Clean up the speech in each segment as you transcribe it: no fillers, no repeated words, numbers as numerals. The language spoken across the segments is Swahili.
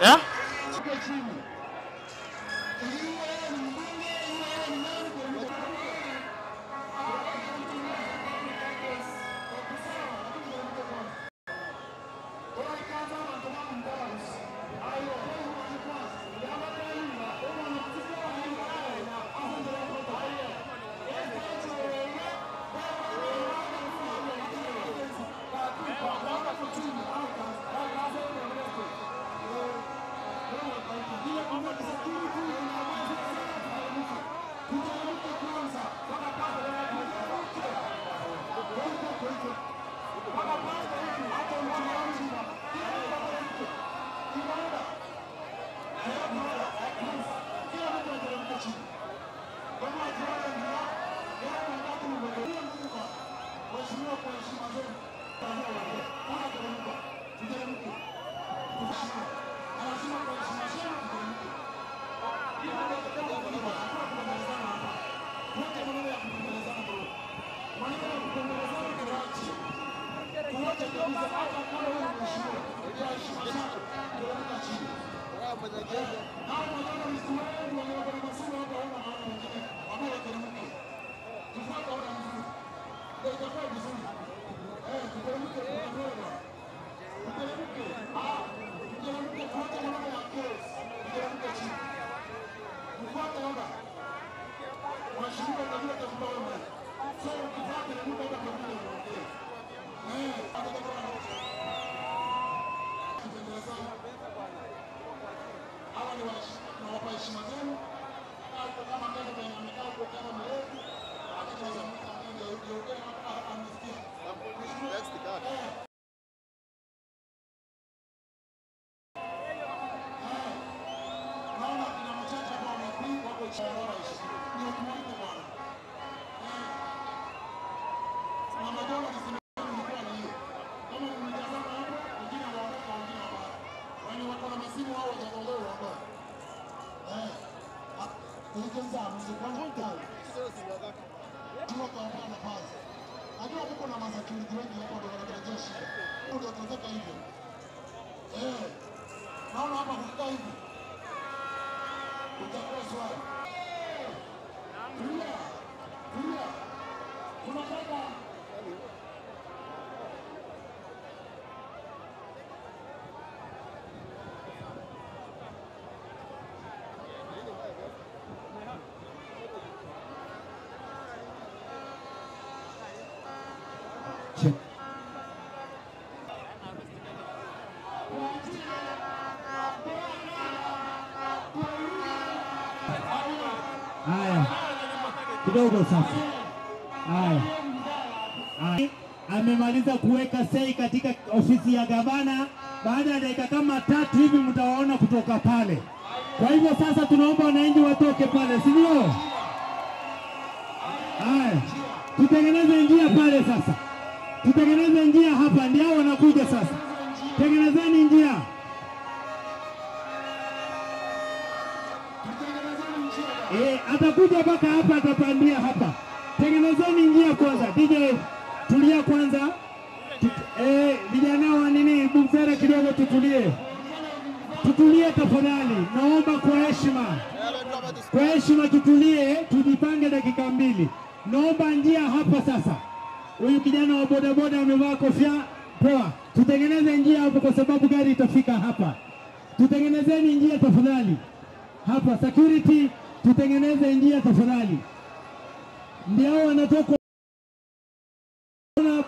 Yeah? Check. Haya, kidogo sasa. Haya, amemaliza kuweka sei katika ofisi ya gavana. Baada ya dakika kama 3 hivi mtawaona kutoka pale. Kwa hivyo sasa tunaomba wananchi watoke pale, si ndio? Haya, tutengeneze njia pale sasa. Tutengeneze njia hapa, ndio wanakuja sasa. Tengenezeni njia. Atakuja mpaka hapa, atapandia hapa. Tengenezeni njia kwanza. DJ, tulia kwanza. Vijana wa nini, bumzera kidogo, tutulie. Tutulie tafadhali. Naomba kwa heshima. Kwa heshima tutulie, tujipange dakika 2. Naomba njia hapa sasa. Huyu kijana wa bodaboda amevaa kofia poa. Tutengeneze njia hapo kwa sababu gari itafika hapa. Tutengenezeni njia tafadhali. Hapa security, tutengeneze njia tafadhali. Ndio wanatoka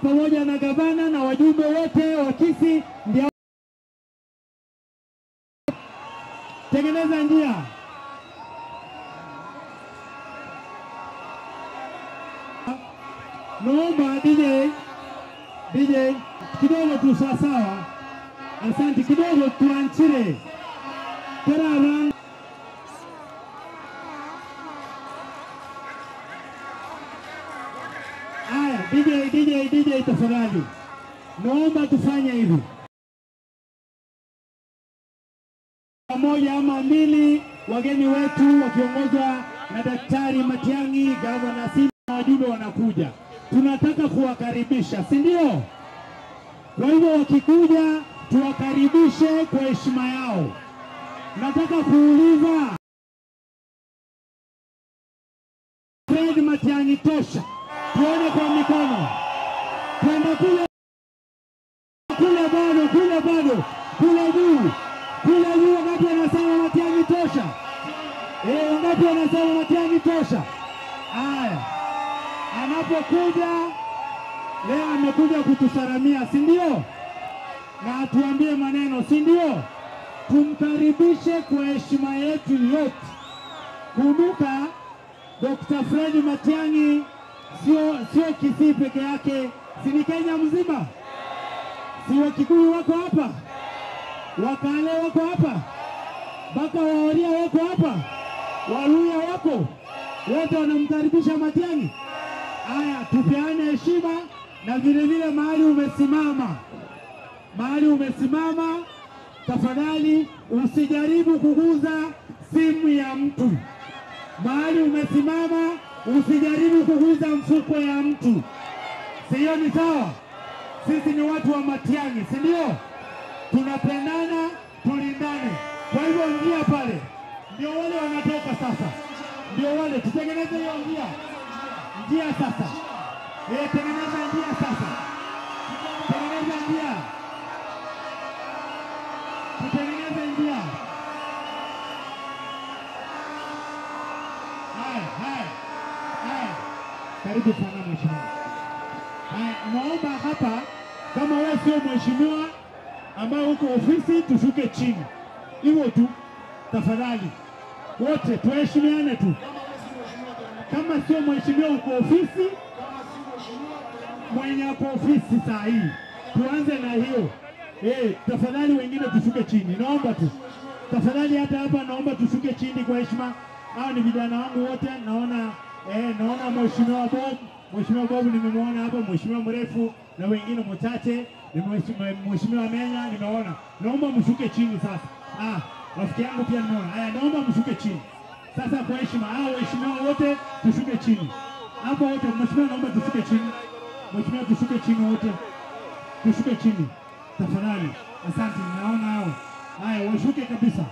pamoja na gavana na wajumbe wote wa Kisii, ndio tengeneza njia. Naomba DJ kidogo tu sawa. Asante kidogo tuanchire. Tera. Haya, DJ tafadhali. Naomba tufanye hivi. Moja ama mbili, wageni wetu wakiongozwa na Daktari Matiang'i, Gavana Sima na wajumbe wanakuja. Tunataka kuwakaribisha, si ndio? Kwa hivyo wakikuja tuwakaribishe kwa heshima yao. Nataka kuuliza Fred Matiang'i tosha. Tuone kwa mikono. Kwenda kule kule bado, kule bado, kule juu. Kule juu wangapi wanasema Matiang'i tosha? Wangapi wanasema Matiang'i tosha? Haya. Anapokuja leo amekuja kutusalamia, si ndio? Na atuambie maneno, si ndio? Tumkaribishe kwa heshima yetu yote. Kumbuka Dr. Fred Matiang'i sio Kisii peke yake, si ni Kenya mzima? Si Wakikuyu wako hapa? Wakale wako hapa? Baka Waoria wako hapa? Waluya wako? Wote wanamkaribisha Matiang'i. Haya, tupeane heshima na vile vile mahali umesimama. Mahali umesimama, tafadhali usijaribu kuguza simu ya mtu. Mahali umesimama usijaribu kuguza mfuko ya mtu. Sio ni sawa? Sisi ni watu wa Matiang'i, si ndio? Tunapendana, tulindane. Kwa hivyo njia pale ndio wale wanatoka sasa. Ndio wale, tutengeneze hiyo njia. Njia sasa. Tengeneza njia sasa. Tengeneza njia. Tutengeneze njia. Haya, haya. Haya. Karibu sana mheshimiwa. Haya, naomba hapa kama wewe sio mheshimiwa ambaye uko ofisi tushuke chini. Hivyo tu tafadhali. Wote tuheshimiane tu. Kama sio mheshimiwa uko ofisi, mwenye uko ofisi saa hii, tuanze na hiyo. Tafadhali wengine tushuke chini. Naomba tu. Tafadhali hata hapa naomba tushuke chini kwa heshima. Hao ni vijana wangu wote. Naona naona mheshimiwa Bob, mheshimiwa Bob nimemwona hapa, mheshimiwa mrefu na wengine mchache, mheshimiwa Menya nimeona. Naomba mshuke chini sasa. Rafiki yangu pia nimeona. Haya, naomba mshuke chini. Sasa kwa heshima, hao waheshimiwa wote tushuke chini. Hapo wote mheshimiwa naomba tushuke chini. Mheshimiwa tushuke chini wote. Tushuke chini. Tafadhali. Asante, naona hao. Haya, washuke kabisa.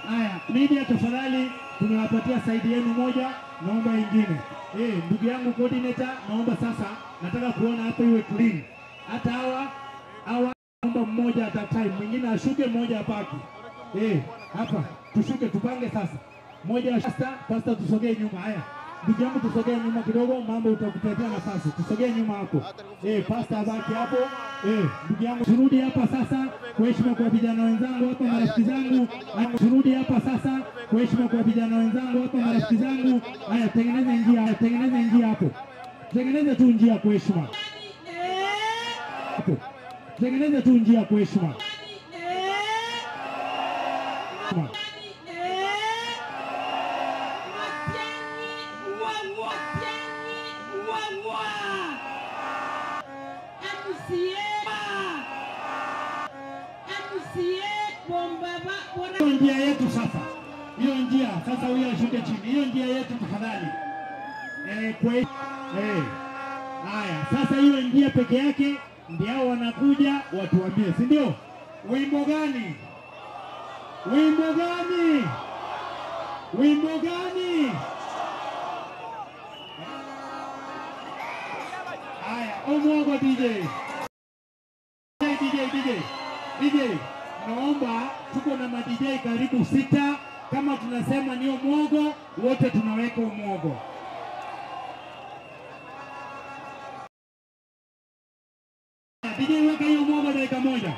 Haya, media tafadhali tumewapatia side yenu moja, naomba ingine. Ndugu yangu coordinator, naomba sasa nataka kuona hapo iwe clean. Hata hawa naomba mmoja at a time, mwingine ashuke, mmoja apaki. Hapa tushuke tupange sasa. Mmoja pasta tusogee nyuma. Haya. Ndugu yangu tusogee nyuma kidogo, mambo utakupatia nafasi. Tusogee nyuma hapo. Pasta abaki hapo. Ndugu yangu turudi hapa sasa kwa heshima kwa vijana wenzangu hapa, marafiki zangu. Turudi hapa sasa kwa heshima kwa vijana wenzangu hapa, marafiki zangu. Haya, tengeneze njia, tengeneze njia hapo. Tengeneze tu njia kwa heshima. Hapo. Tengeneze tu njia kwa heshima. Njia yetu sasa. Hiyo njia sasa, huyo ashuke chini. Hiyo njia yetu tafadhali. Kwa haya, sasa hiyo njia peke yake ndio wanakuja watuambie, si ndio? Wimbo gani? Wimbo gani? Wimbo gani? Haya, omwogo DJ. DJ DJ DJ. Naomba tuko na ma DJ karibu 6. Kama tunasema ni omwogo, wote tunaweka omwogo. DJ weka hiyo omwogo dakika moja.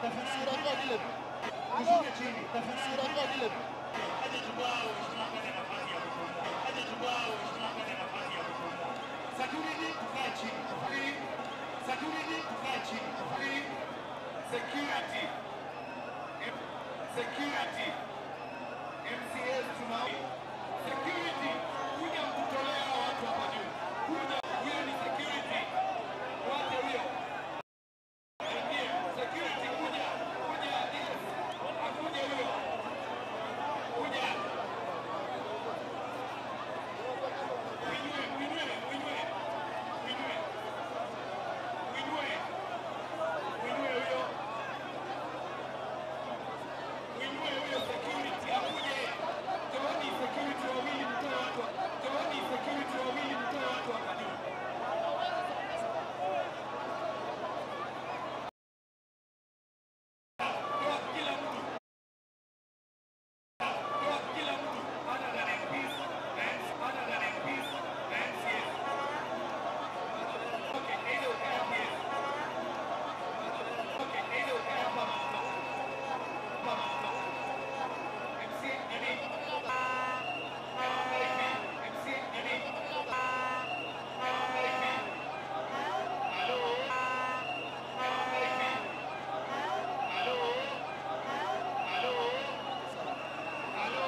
Tafadhali tushuke chini. Tafadhali security, tukae chini. Security, tukae chini. Security. Security. MCS tunao. Security, kuja kutolea watu hapa juu. Kuja, huyo ni security. Wache huyo. Ingie. Security kuja. Kuja, yes. Akuje huyo. Kuja. Uinue, uinue, uinue. Uinue. Uinue. Uinue huyo. Uinue huyo security akuje. Toeni security wawili mtoe watu. Toeni security wawili mtoe watu hapa juu. Toa kila mtu. Toa kila mtu. Other than MPs, other than MPs, na MCS. Okay, either ukae hapa. Okay, either ukae hapa ama hapa. MC nani? MC nani? Hello? Hello? Hello? Hello?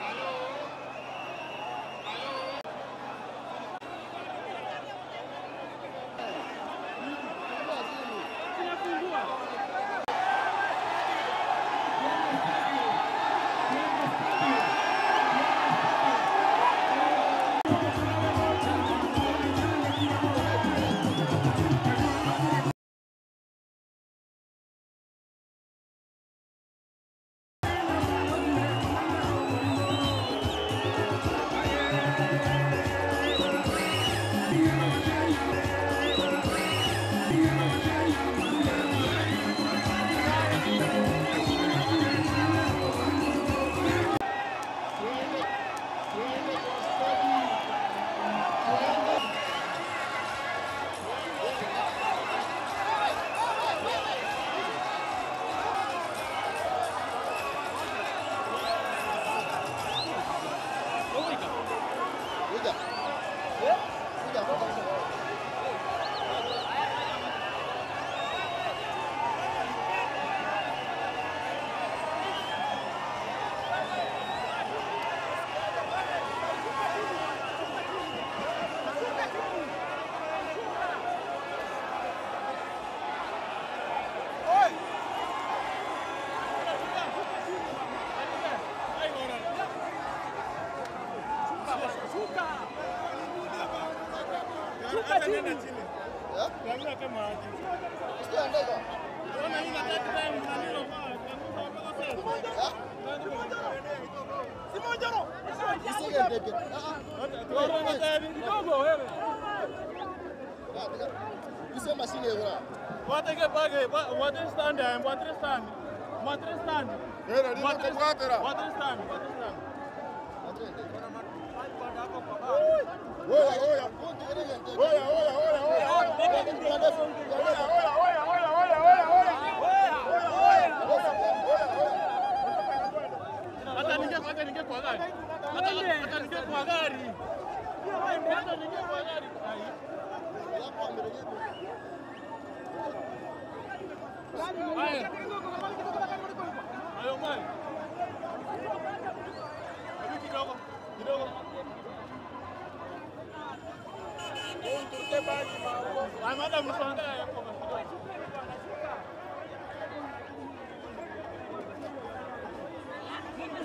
Hello? Hello?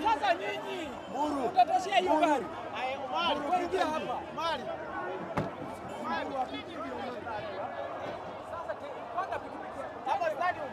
Sasa nyinyi mtatoshea hiyo gari. Kuingia hapa. Mali. Mali. Sasa kwanza pikipiki. Hapa stadium.